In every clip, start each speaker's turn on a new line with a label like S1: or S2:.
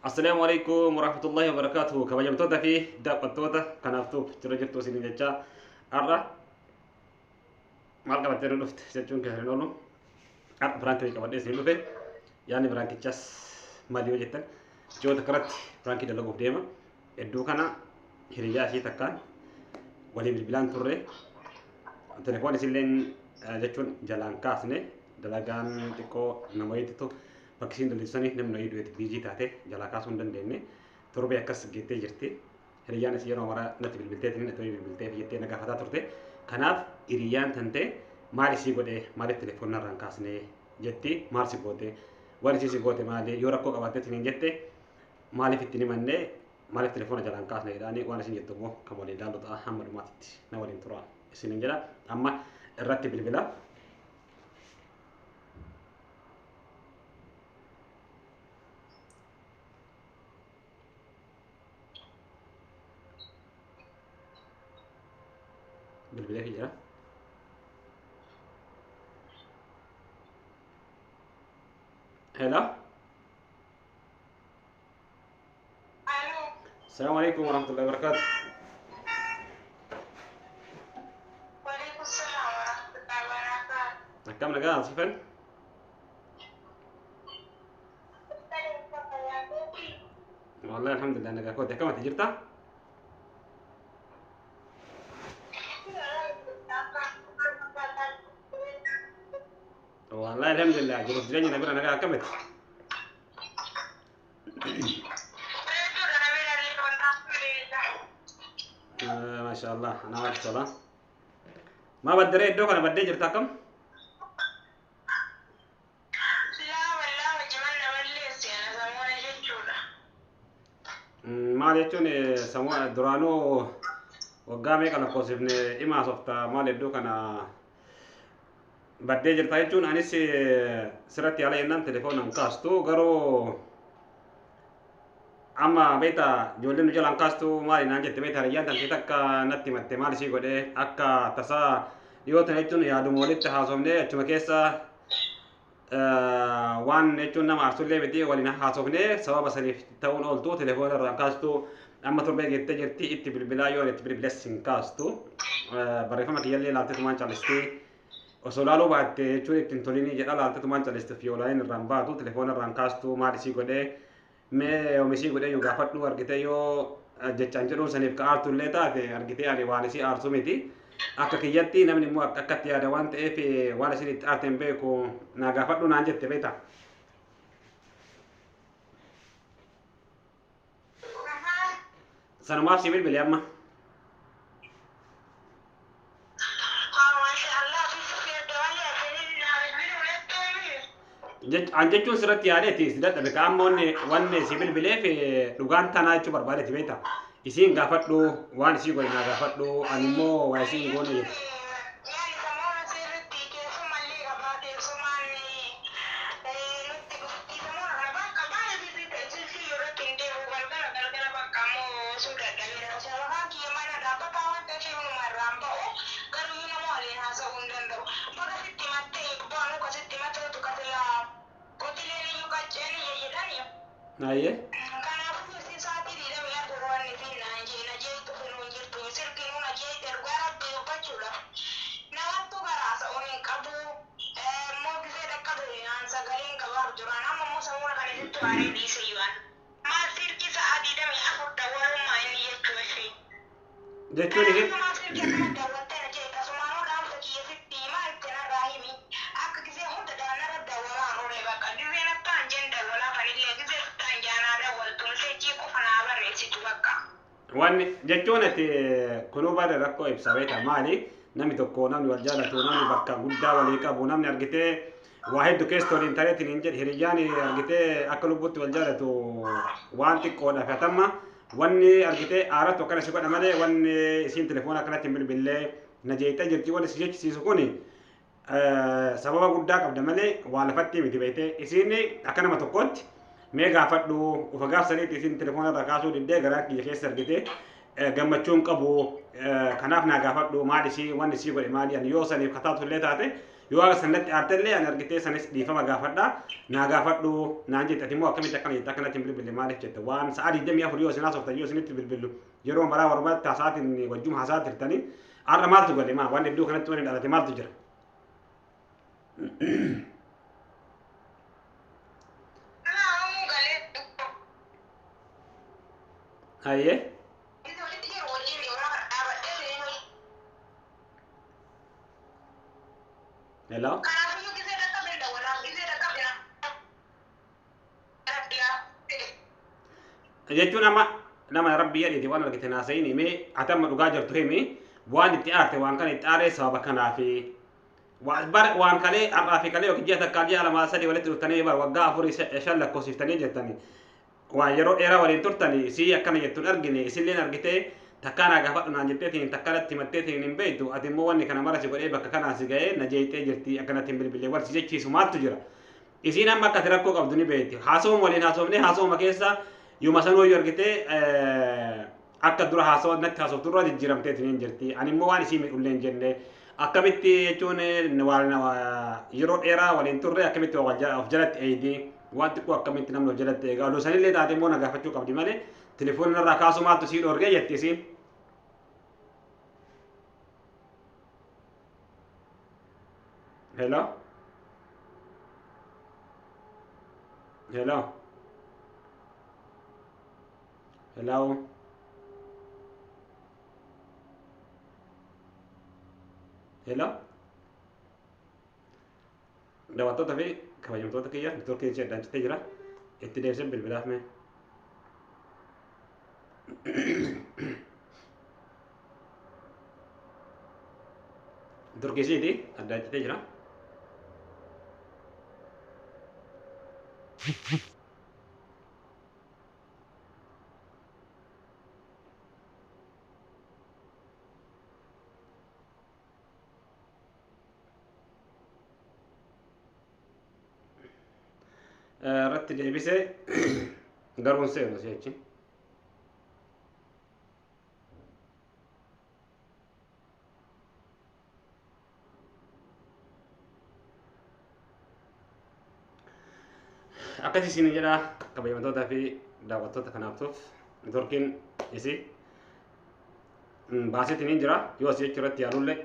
S1: Assalaamu alaikum warahmatullahi wabarakatuh. Kabajamtoota fi daawwattoota kanaaftuu jira jirtu isiniin jechaa har'a maal qabattee nu dhufte jechuun keessan hin oolu. Har'a piraankii qabadhee isin dhufe. Yaadni piraankichas maali yoo jettan ji'oota kanatti piraankii dalaguuf deema. Iddoo kana hiriyyaa ishee takkaan walii bilbilaan turre. Telefoon isilleen jechuun jalaan kaasne dalagaan xiqqoo nama wayiitu bakki isiin dallisanii namni wayii du'eeti biizii taate jalaa kaasuu hin dandeenye. Torbee akkas geettee jirti. Hiriyyaan isii yeroo mara natti bilbilteetiin natti wayii bilbilteef jettee na gaafataa turte. Kanaaf hiriyyaan tantee maal isii godhe, maaliif telefoon narraan kaasne jetti, maal si goote, waan isii si goote maali, yoo rakkoo qabaatteetiin hin jette maaliif ittiin himanne, maaliif telefoona jalaan kaasne jedhaanii waan isin jettu immoo kan waliin ilaallu ta'a. Hamma dhumaatitti na waliin tura isiniin jedha. Amma irratti bilbila. Bilbilee fi jira. Hello.
S2: Aloo.
S1: Assalamu alaikum warahmatullahi wabarakatuh.
S2: Waalaikum salaam warahmatullahi wabarakatuh.
S1: Akkam nagaa sifan? Wallahi alhamdulillah nagaa kooti. Akkam ati jirta? Wallahi alhamdulillah jiruuf jireenya na bira nagaa akkamiti? Masha Allah namatti tola. Maa baddaree iddoo kana baddee jirta akkam? Maal jechuun sammuu duraanuu waggaa meeqa lakkoofsifne himaa softa maal iddoo kana baddee jirta jechuun anis sirratti yaala jennaan telefoona hin kaastu, garuu amma beekta ijoolleen nu jalaan kaastu maali naan jette beekta hiriyyaan tantee takka natti himatte maal isii godhee akka tasaa dhiyoo tana jechuun yaaduma walitti haasofnee achuma keessa waan jechuun nama aarsullee miti waliin haasofnee sababa saniif ta'uun ooltu telefoona irraan kaastu amma torbee geettee jirti itti bilbilaa yoo itti bilbiles hin kaastu barreeffama kiyyallee laaltetumaan callistee osoo laaluu baatte jechuun ittiin tolinii jedha laaltetumaan calliste fi olaayin irraan baatu telefoona irraan kaastu maal isii godhee mee yoom isii godhee yoo gaafadhu argite yoo jechaan jedhuun saniif ka aartu illee taate argitee ani waan isii aarsu miti. Akka kiyyatti namni immoo akkatti yaada waan ta'eef waan isin itti aarte hin beeku naa gaafadhu naan jette beekta. Sanumaaf si bilbile amma. An jechuun sirratti yaadeeti si dadhabe ka amma wanni si bilbileef dhugaan tanaa jechuu barbaadeeti beekta. Isiin gaafadhu waan isii godhe naa gaafadhu ani immoo waa isiin goone jette. Ayyee. Jechuun isin wanni jechuun ati kunuu bara rakkoo ibsa beekta maali namni tokko namni wal jaalatu namni bakka guddaa walii qabu namni argitee waa hedduu keessa waliin tareetiin hin jedhe hiriyyaan argitee akka lubbuutti wal jaalatu waan xiqqoodha fetamma wanni argitee aarattu akkana si godha malee wanni isiin telefoona akkanatti hin bilbillee na jeeqxee jirti wanni si jechisiisu kuni sababa guddaa qabda malee waa lafatti miti beektee isiin akka nama tokkootti mee gaafadhu ufa gaafsaniitti isiin telefoona irraa kaasuu diddee garaa kiyya keessa argite gammachuun qabu kanaaf naa gaafadhu maal isii wanni isii godhe maali ani yoo saniif kataatu illee taate Yoo haga sanatti aartellee ani argitee sanis dhiifama gaafadha. Naa gaafadhu naan jette ati immoo akkamitti akkana jette akkanatti hin bilbille maaliif jette waan sa'a 24 yoo isin haasoftan yoo isinitti bilbillu yeroo maraa warbaatti haasaatiin wajjuma haasaa turtanii har'a maaltu gale maa waan iddoo kanatti waan dhalate maaltu jira. Hayyee. Hello. Jechuun amma nama rabbi jedheeti waan argite naasayin himee ati amma dhugaa jirtu himi waan itti aarte waan kana itti aaree sababa kanaafi waan kalee har'aa fi kalee yookiin ji'a takkaa ji'a lamaa sadii walitti dhuftanii bara waggaa afurii shan lakkoofsiftanii jettanii waan yeroo dheeraa waliin turtanii sii akkana jettuun argine isilleen argitee takkaa naa gaafadhu naan jetteetiin takkaa natti himatteetiin hin beektu ati immoo wanni kana mara si godhee bakka kanaa si ga'ee na jeeqxee jirti akkanatti hin bilbilee wal si jechiisu maaltu jira. Isiin amma akka ati rakkoo qabdu ni beekti. Haasawuma waliin haasofnee haasawuma keessa yooma sanuu yoo argite akka dura haasawa natti haasoftu irraa jijjiiramteetiin hin jirti. Ani immoo waan isii miidhullee hin jenne akkamitti jechuun waan yeroo dheeraa waliin turre akkamitti of jalatti eeydi waan xiqqoo akkamitti namni of jalatti eega. Oduu sanillee taate immoo na gaafachuu qabdi malee telefoonni irraa kaasuu maaltu sii dhoorgee jetti isiin. Hello? Hello? Hello? Hello? Daawwattoota fi kabajamtoota kiyya neetwoorkiin ishee addaan cittee jira. Itti deebisee bilbilaaf mee. Neetwoorkii ishiiti addaan cittee jira. Irratti deebisee garuu hin seenu si'achi. Akkasii isin jedha kabajamtootaa fi daawwattoota kanaaftuuf neetwoorkiin isii baaseetiin hin jira yoo asii achi irratti yaalullee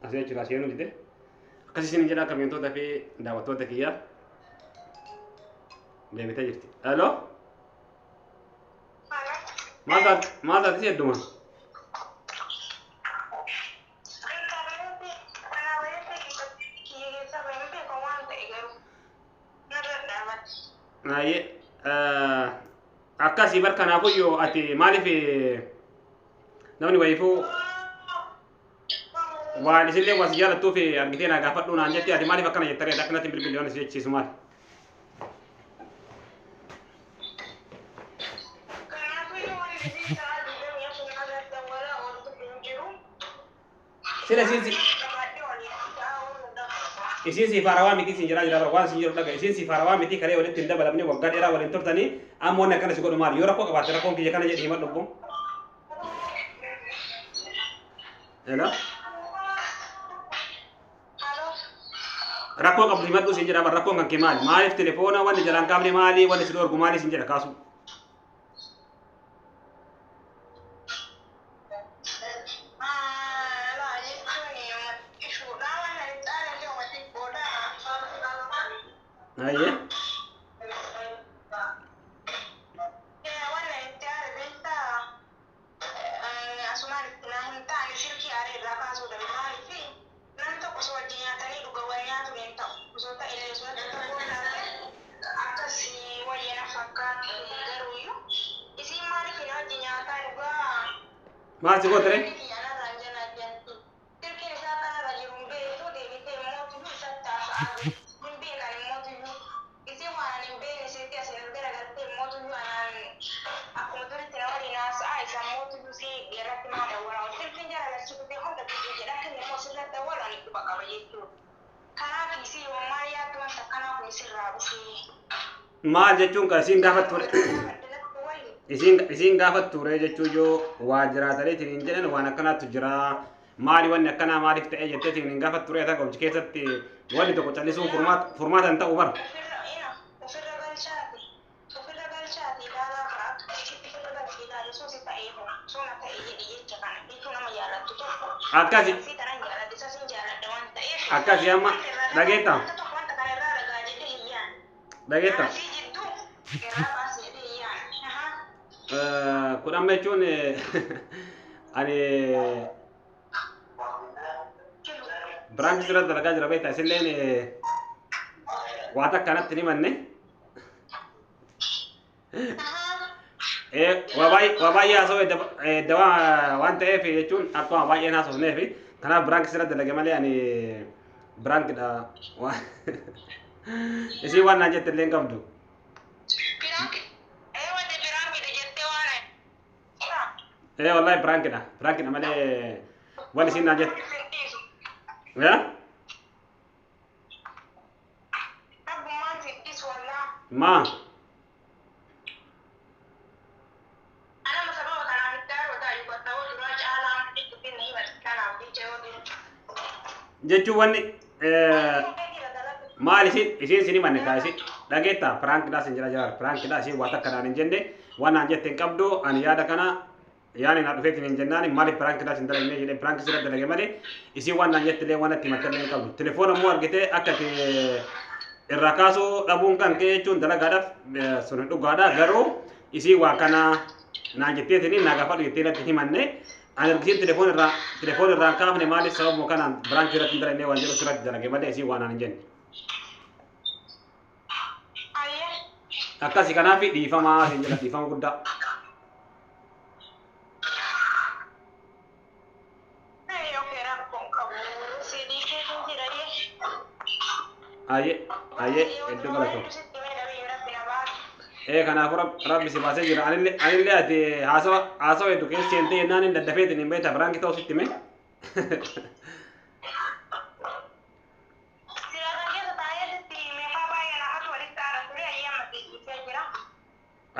S1: asii achi irraa seenuu dide akkasii isin jedha kabajamtootaa fi daawwattoota kiyya deebitee jirti. Hello? Maal taate si hedduma? Ayyee akkasii bar kanaafuyyoo ati maaliif namni wayiifuu waan isillee waan si jaalattuuf argitee naa gaafadhu naan jetti ati maaliif akkana jettaree akkanatti bilbilli waan si jechiisu maali? Sila isiin siif haarawaa miti isin jiraa jira waan isin jiru dhaga isiin siif haarawaa miti kalee walitti hin dabalamne waggaa dheeraa waliin turtanii amma wanni akkana si godhu maali yoo rakkoo qabaatte rakkoon kiyya kana jedhi himadhu obbo. Hello? Rakkoo qabdu himadhu isin jedha bara rakkoon kan kee maali maaliif telefoona wanni jalaan kaafne maali wanni si dhorgu maali isin jedha kaasu. Ayyee. Maal si gootere? Maal jechuun kan isiin gaafattu isiin gaafattu ture jechuun yoo waa jiraataniitiin hin jedhan waan akkanaatu jira Maali wanni akkanaa maaliif ta'ee jetteetiin hin gaafattu ture akka hojii keessatti wanni tokko callisuun furmaata hin ta'u bara.
S2: Ofirra ina ofirra galchaati. Ofirra galchaati ilaalaa ka'a. Ofirra galchee ilaali sun si ta'ee hoo sun na ta'ee jedhi jecha kana jechuun nama jaalattu tokko.
S1: Akkasi.
S2: Si tanan jaaladha isa sin jaaladha waan ta'eef.
S1: Akkasi amma dhageetta.
S2: Wanta tokko wanta kana irraa ragaa jedhee hin yaadne.
S1: Dhageetta.
S2: Asii jidduu irraa baasee jedhee hin yaadne. Ahaa.
S1: Kun amma jechuun ani biraankii sirratti dalagaa jira beektaa isilleen waa takka natti hin himanne.
S2: Ahaa.
S1: Waa baay'ee haasawuu dawaa waan ta'eef jechuun akkuma baay'een haasofneef kanaaf biraankii sirratti dalage malee ani biraankidha. Isiin waan naan jette illee hin qabdu.
S2: Prank. Wanti prankidha jettee waan.
S1: Wallahi biraankidha. Biraankidha malee waan isiin naan jette. Yaa?
S2: Abbummaan si dhiisu wallaa.
S1: Maa?
S2: Anama sababa kanaaf itti aaroo yuubatta yoo duraa caalaa itti na himate kanaaf jecha yoo jiru.
S1: Jechuun wanni maal isiin sin himanne kaa isin dhageetta piraankidha sin jira jira piraankidha isiin waa takka naan hin jenne waan naan jette hin qabdu ani yaada kana yaani na dhufeetiin hin jennaan maaliif piraankidha sin dalagne jedhee piraankii sirra dalage malee isiin waan naan jette illee waan itti himatte illee hin qabdu. Telefoona immoo argitee akka itti irraa kaasuu dhabuun kan ka'e jechuun dalagaadhaaf sun dhugaadha garuu isiin waa kana naan jetteetiin naa gaafadhu jettee natti himanne ani argisiin telefoona irraa hin kaafne maaliif sababuma kanaan piraankii irratti hin dalagne waan jedhu sirratti dalage malee isiin waan naan hin jenne.
S2: Ayyee.
S1: Akkasi kanaaf dhiifamaa sin jedha dhiifama guddaa.
S2: Yookiin rakkoon qabu si dhiisee kan jira yee.
S1: Ayyee ayyee iddoo galatoo.
S2: Sitti mee dhabii rabbi na baase.
S1: Kanaafuu rabbi si baasee jira. Anillee ati haasawa hedduu keessa seentee jennaan hin daddafeetiin hin beekta biraankii ta'uu sitti hime.
S2: Siyaasa keessa taa'ee sitti meeshaa baay'ee nafatu walitti aara ture ayyee amma si dhiisee jira.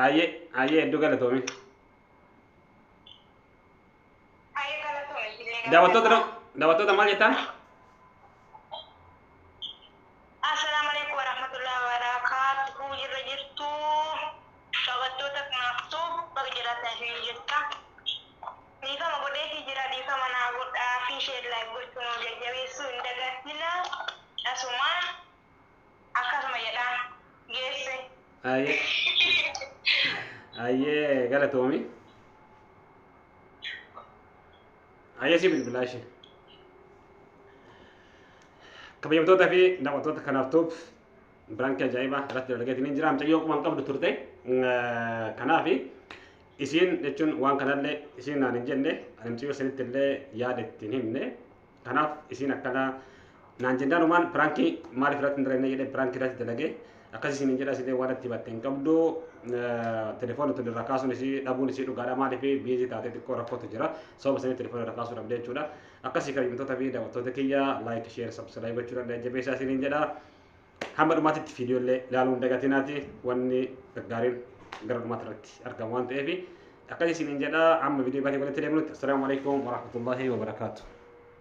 S1: Ayyee ayyee iddoo galatoomi.
S2: Ayyee galatoome illee.
S1: Daawwattoota maal jettaan?
S2: Assalaamu alaikum warahmatullahi wabarakatuh. Jirra jirtu daawwattoota kanaaftuu bakka jiraatan isheen jirta. Dhiifama godheefi jira dhiifama naa godhaa fi isheen like gochuun nu jajjabeessuu hin dagatina. Asumaan akkasuma jedhaan geesse.
S1: Ayyee ayyee galatoomi. Ayyee si bilbilaa ishee. Kabajamtoota fi daawwattoota kanaaf biraankii ajaa'ibaa irratti dalageetiin hin jira. Mucayyoo quban qabdu turte. Kanaaf isiin jechuun waan kanallee isiin naan hin jenne ani mucayyoo sanitti illee yaada ittiin himne. Kanaaf isiin akkana naan jennaanumaan biraankii maaliif irratti hin dalagne jedhee biraankii irratti dalage. Akkas isiin hin jedha isillee waan itti himatte hin qabdu. Telefoona tun irraa kaasuun isii dhabuun isii dhugaadha maaliif busy taatee xiqqoo rakkootu jira. Sababa sanii telefoona irraa kaasuu dhabde jechuudha. Akkasii kabajamtoota fi daawwattoota kiyya like share subscribe gochuudhaan jajjabeessaa isiniin jedha. Hamma dhumaatitti viidiyoo illee ilaaluu hin dagatinaati wanni gaggaariin gara dhumaatti irratti argamu waan ta'eef akkasii isiniin jedha amma viidiyoo baay'ee walitti deemnutti assalaamu alaikum warahmatullahi wabarakaatu.